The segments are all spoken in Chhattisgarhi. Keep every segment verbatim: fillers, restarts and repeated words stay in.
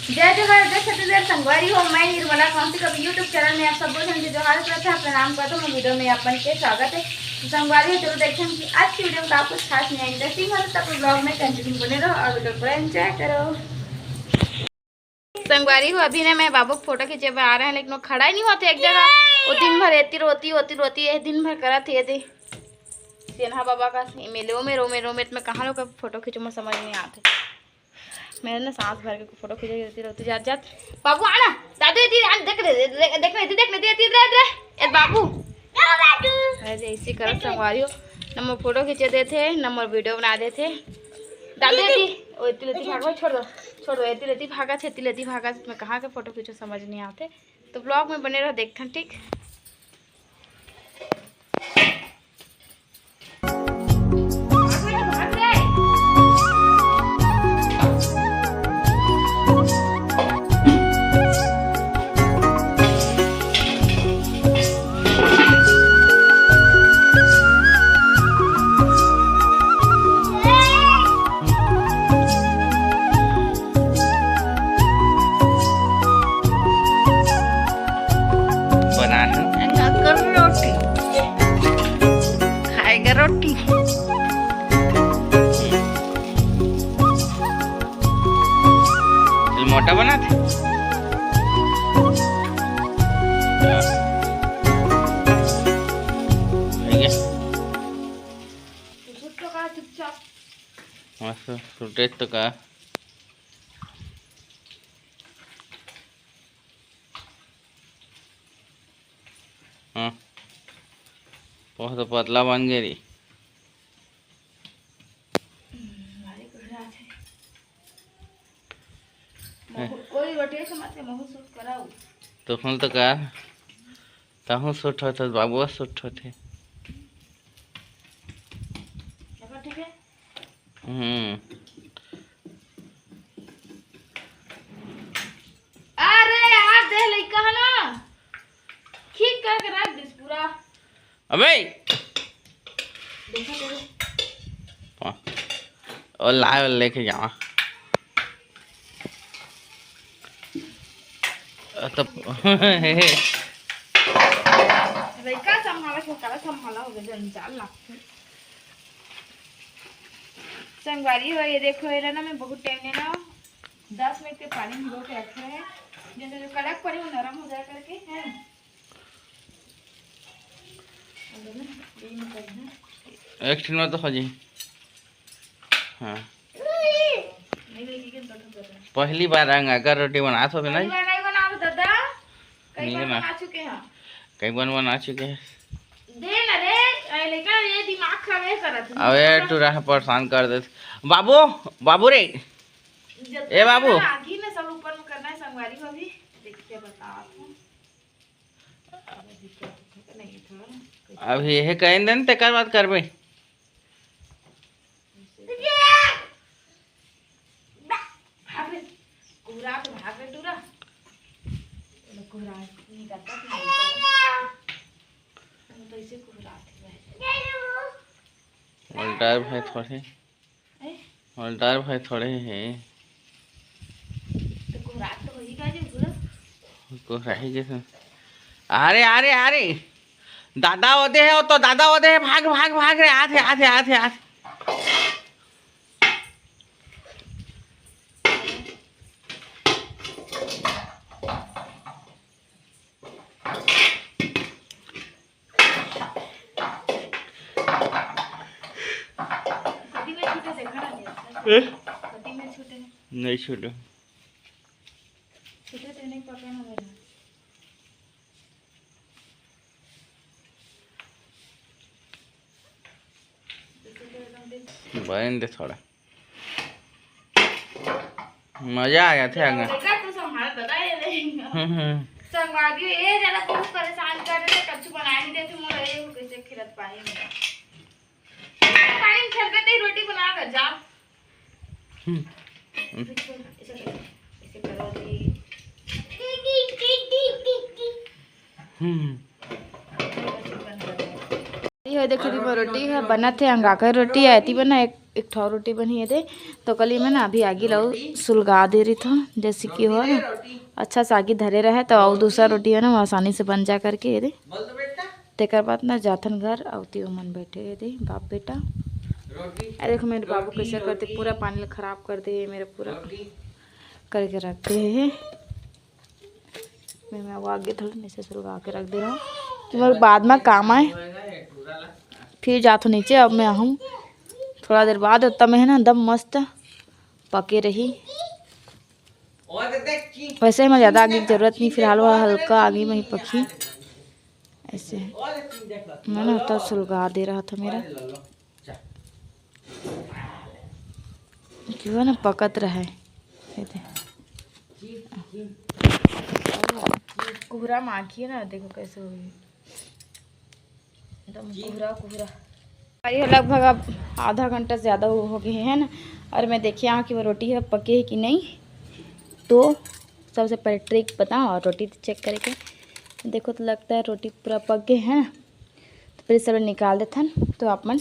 जय जोहार, जय छत्तीसगढ़। संगवारी हो, मैं निर्मला कौशिक, अब YouTube चैनल में आप सबो झन के जोहार करत हव, प्रणाम करत हव। मोर वीडियो में आप मन के स्वागत है। तो संगवारी हो, जरूर देखथन कि आज की वीडियो में का कुछ खास नया इंटरेस्टिंग होथे, तब ब्लॉग में कंटिन्यू बने रहो और वीडियो को एंजॉय करो। संगवारी हो, अभी ना मैं बाबू के फोटो खींचे बर आ रहे हैं, लेकिन वो खड़ा ही नहीं होते एक जगह। वो दिन भर एती रोती, ओती रोती, ये दिन भर करत हे, ये दे। सेनहा बाबा का एमे ले ओमे, रोमे रोमे, मैं कहाँ लोग का फोटो खींचो, मैं समझ नहीं आते। मेरे ना सांस भर के फोटो खींचे रहती, रहती जात जात। बाबू आना, दादू ये आ, देख ले, देख, देख ले, देख ले, देख ले, ए बाबू। अरे ऐसे करत संगवारी हो, न मोर फोटो खींचे देथे, न मोर वीडियो बना देथे। दादू ये, ओ एती लेती भागो, छोड़ दो, छोड़ दो, एती लेती भागत हे, एती लेती भागत, मैं कहाँ के फोटो खींचो समझ नहीं आते। तो ब्लॉग में बने रहो, देखथन, ठीक। बना है। कर रोटी। खाएगा रोटी। ये मोटा बना थे। ठीक है। मस्त सुटेज तो का। हाँ, बहुत पतला बन गे री। महू, कोई रोटी से मत, महू सूट कराओ। तो हम तो का, तहूँ सूट होत, बाबुआ सूट होत है। ठीक है। हम्म। अरे यार, देख लइका है ना, ठीक करके रख दिस पूरा। अबे देखो, देखो। ओ लाए लेके जावा। तो लइका संभाला के काला संभाला हो गया, जंजाल ना। संगवारी हो, ये देखो, ये ना मैं बहुत टाइम ने ना दस मिनट के पानी भिगो के रखे हैं, जैसे जो कड़क पड़ी वो नरम हो जाए करके है। एक ठिन में तो हो जाई। हाँ। पहली बार अंगाकर रोटी बनात होबे ना? पहली बार नहीं बनाओ दादा, कई नहीं बार बना। बना चुके हैं। कई बार बना चुके हैं। दे ना रे, ए लइका, ये दिमाग खराब है करत है। अबे टूरा परेशान कर देत। बाबू, बाबू रे। जब ए बाबू। आगी ना सब ऊपर में करना है संगवारी को भी। देखिए बता आपको। अभी यह कहीं दिन तेकर बाद करबे। भाग रे, कुहरा तो भाग रे टूरा। कुहरा नहीं करता, नहीं करता। हम तो इसे कुहरा थे भाई। उल्टा भाई थोड़े। ए? उल्टा भाई थोड़े है। तो कोहरात तो होही का जी पूरा? कोहराही जैसे। अरे, अरे, अरे। दादा ओदे है, तो दादा ओदे है, भाग, भाग, भाग रे, आथे, आथे, आथे, आथे। कति में छूटे देखा ना, ए? कति में छूटे। नहीं छूटे। छूटे तो नहीं पकड़ना मेरा। बहन दे थोड़ा। मजा आ जाथे आगा। देखा तो संभाल दादा ये ले। हम्म, हम्म। संगवारी ये ज्यादा बहुत परेशान कर रहे थे, कच्चू बनाए नहीं देते, मोर ये कैसे खिलत पाए मेरा। पानी में छलकते ही रोटी बना कर जा। हम्म। ऐसे करो, ऐसे करो जी। हम्म। ये देखो दी, रोटी है बनत है, अंगाकर रोटी है, एती बना एक एक ठो रोटी बनी हे दे, तो कल मैं ना अभी आगी ला सुलगा दे रही थी, जैसे कि हो ना अच्छा से आगी धरे रहे तो अउ दूसरा रोटी है ना वो आसानी से बन जा करके ये दे। तेकर बाद ना जाथन घर, अउ ती ओमन बैठे हे दे बाप बेटा। अरे देखो मेरे बाबू कैसे करते, पूरा पानी ला खराब कर दे मेरा पूरा करके रखते हैं। मैं, मैं वो आगे थोड़ा नीचे सुलगा के रख दे रहा हूँ कि मोर बाद में काम आए। फिर जाथो नीचे, अब मैं आहूँ थोड़ा देर बाद, तब मैं है ना एकदम मस्त पके रही। वैसे मैं ज़्यादा आगी की जरूरत नहीं, फिलहाल वह हल्का आगी में ही पकी। ऐसे मैं ना उतना सुलगा दे रहा था मेरा, जो है ना पकत रहे। ये दे। कुहरा माखी है ना, देखो कैसे हो गई, एकदम कुहरा कुहरा। अरे लगभग अब आधा घंटा से ज़्यादा हो, हो गए है ना। और मैं देखिए यहाँ की वो रोटी है पके है कि नहीं, तो सबसे पहले ट्रिक बताऊँ और रोटी चेक करके देखो, तो लगता है रोटी पूरा पक गए है ना। तो फिर सब निकाल देथन, तो आप मन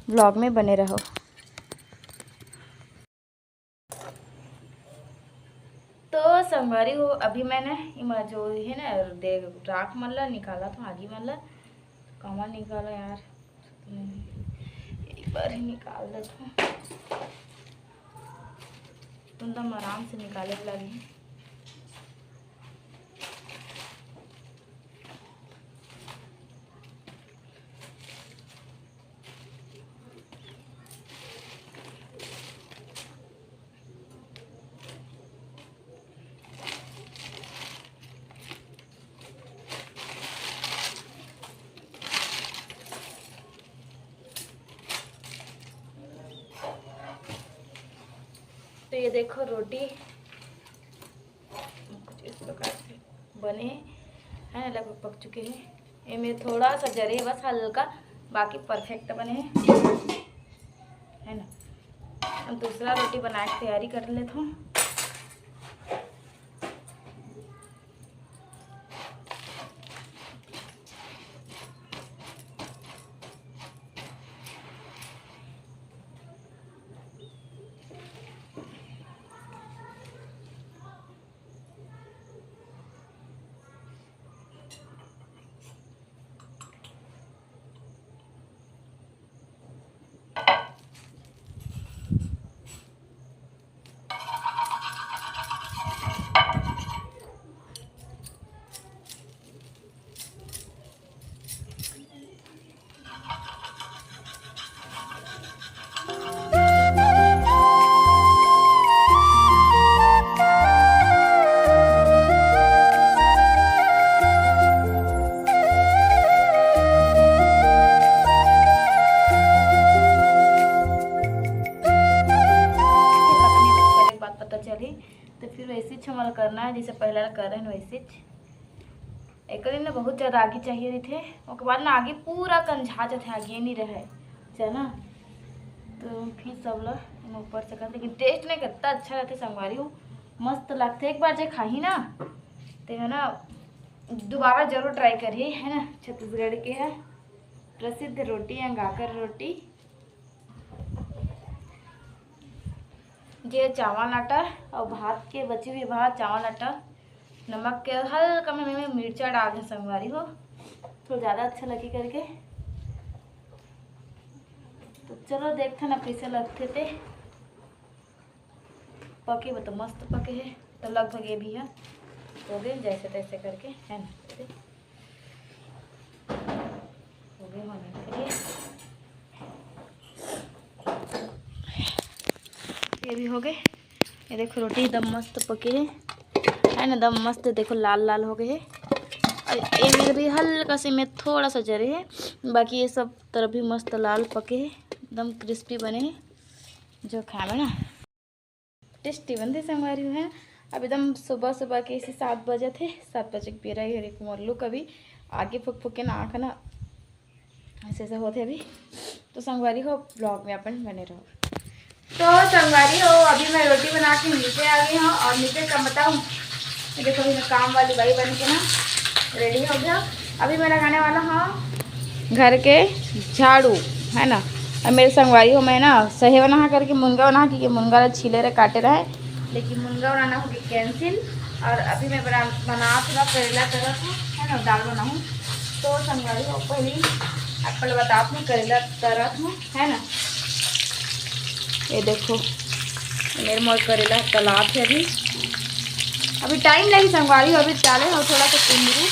ब्लॉग में बने रहो। तो संगवारी हो, अभी मैंने इमा जो है ना दे राख मन ला निकाला था, आगी मन ला। कमा निकाला यार, एक बार ही निकाल देता हूँ। तुम दम आराम से निकाले लगी। तो ये देखो रोटी कुछ इस प्रकार से बने हैं, लगभग पक चुके हैं। ये में थोड़ा सा जरे बस हल्का, बाकी परफेक्ट बने हैं, है ना। हम दूसरा रोटी बनाए के तैयारी कर लेते हूँ। बात पता चली, तो फिर वैसे ही हमला करना है, जैसे पहला कर रहे हैं वैसे ही। एकर ना बहुत ज़्यादा आगी चाहिए रहिथे, ओकर बाद ना आगी पूरा कंझा जाथे, आगी नहीं रहे चना। तो फिर सब ला एमा ऊपर से कर, लेकिन टेस्ट नहीं करता अच्छा रहते संगवारी हो, मस्त लगते। एक बार जे खाही ना, ते है ना दोबारा जरूर ट्राई करिए, है ना। छत्तीसगढ़ के है प्रसिद्ध रोटी अंगाकर रोटी। जे चावल आटा और भात के बची हुई भात, चावल आटा, नमक के हल्का में, में मिर्चा डाल दें संगवारी हो, तो ज़्यादा अच्छा लगी करके। तो चलो देखते ना कैसे लगते थे। पके वो तो मस्त पके है, तो लगभग ये भी है, हो गए जैसे तैसे करके, है ना। हो गए होने के लिए। ये भी हो गए। ये देखो रोटी एकदम मस्त पके है, है ना, एकदम मस्त। देखो लाल लाल हो गए है। और ये मेरे भी हल्का से में थोड़ा सा जरे है, बाकी ये सब तरफ भी मस्त लाल पके है, एकदम क्रिस्पी बने है, जो खावे ना टेस्टी बनते संगवारी हो। अब एकदम सुबह सुबह के इसी सात बजे थे, सात बजे के बेरा ही हरे कुमरलू कभी आगे फुक फुक के ना आँख ना ऐसे ऐसे होते अभी। तो संगवारी हो, ब्लॉग में अपन बने रहो। तो संगवारी हो, अभी मैं रोटी बना के नीचे आ गई हूँ और नीचे का बताऊँ, ये देखो, अभी मैं काम वाली बाई बन के ना रेडी हो गया। अभी मैं लगाने वाला हूँ घर के झाड़ू, है ना। अब मेरे संगवारी हो, मैं ना सहे बनाहा करके मुनगा बनाहा, क्योंकि मुनगा ला छीले रहे, काटे रहे, लेकिन मुनगा बनाना हो गया कैंसिल। और अभी मैं बना बना थोड़ा करेला तरत हूँ, है ना, दाल बनाऊँ। तो संगवारी हो, पहले आप पहले बतात हूँ करेला तरत हूँ, है ना। ये देखो, मेरे मोर करेला तलात है अभी। अभी टाइम लगी संगवारी हो, अभी चाले हो थोड़ा सा कुंदरू।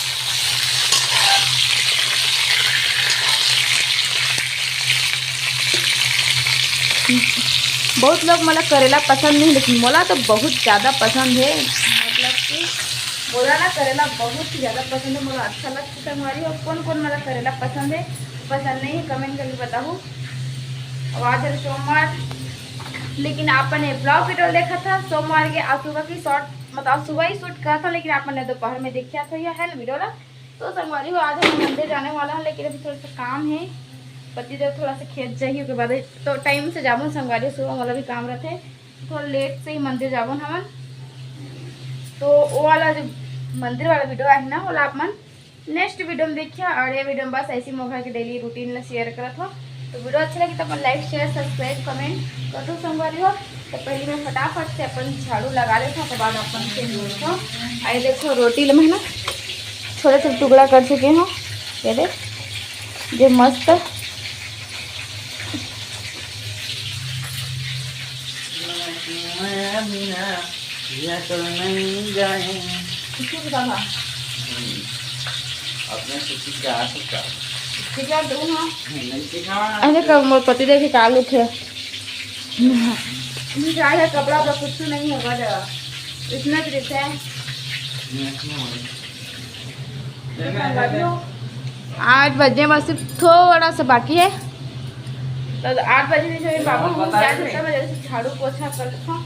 बहुत लोग मोला करेला पसंद नहीं, लेकिन मोला तो बहुत ज़्यादा पसंद है। मतलब कि मोला ना करेला बहुत ही ज़्यादा पसंद है, मोला अच्छा लगता है संगवारी। और कौन कौन मोला करेला पसंद है, पसंद नहीं है, कमेंट करके बताओ। और आज है सोमवार, लेकिन आपने ब्लॉग वीडियो देखा था सोमवार के, आज सुबह की शॉर्ट, मतलब सुबह ही शूट करा था, लेकिन आपने दोपहर में देखा था, यह है ना वीडियो ना। तो संगवारी हो, आज हम मंदिर जाने वाला है, लेकिन अभी थोड़ा सा काम है, पतिदेव थोड़ा सा खेत जाही, ओके बाद तो टाइम से जाबो संगवारी, सुबह वाला भी काम रहते, थोड़ा लेट से ही मंदिर जाबो हमन। तो वो वाला जो मंदिर वाला वीडियो आहे ना, वो आप मन नेक्स्ट वीडियो में देखिए। और ये वीडियो में बस ऐसी मोर घर के डेली रूटीन ला शेयर करत हो। तो वीडियो अच्छा लगे तो अपन लाइक, शेयर, सब्सक्राइब, कमेंट कर दो संगवारी हो। तो पहले मैं फटाफट से अपन झाड़ू लगा लेता हूँ, उसके बाद अपन फिर मिलता हूँ। आई देखो, रोटी ला मैं ना छोटे छोटे टुकड़ा कर चुके हूँ, ये दे, जो मस्त ये तो नहीं जाए। किसको पता था? अपने खुशी का आ सकता। ठीक है, तुम हाँ। नहीं सीखा। अरे, कब मोर पति देखे काल उठे। मुझे आया कपड़ा वपड़ा कुछ नहीं होगा जरा। इतना तो रहता है। नहीं, नहीं होगा। आठ बजे में सिर्फ थोड़ा सा बाकी है, तो आठ बजे में जो है बाबू, वो क्या करता है, जैसे झाड़ू पोछा कर लेता हूँ।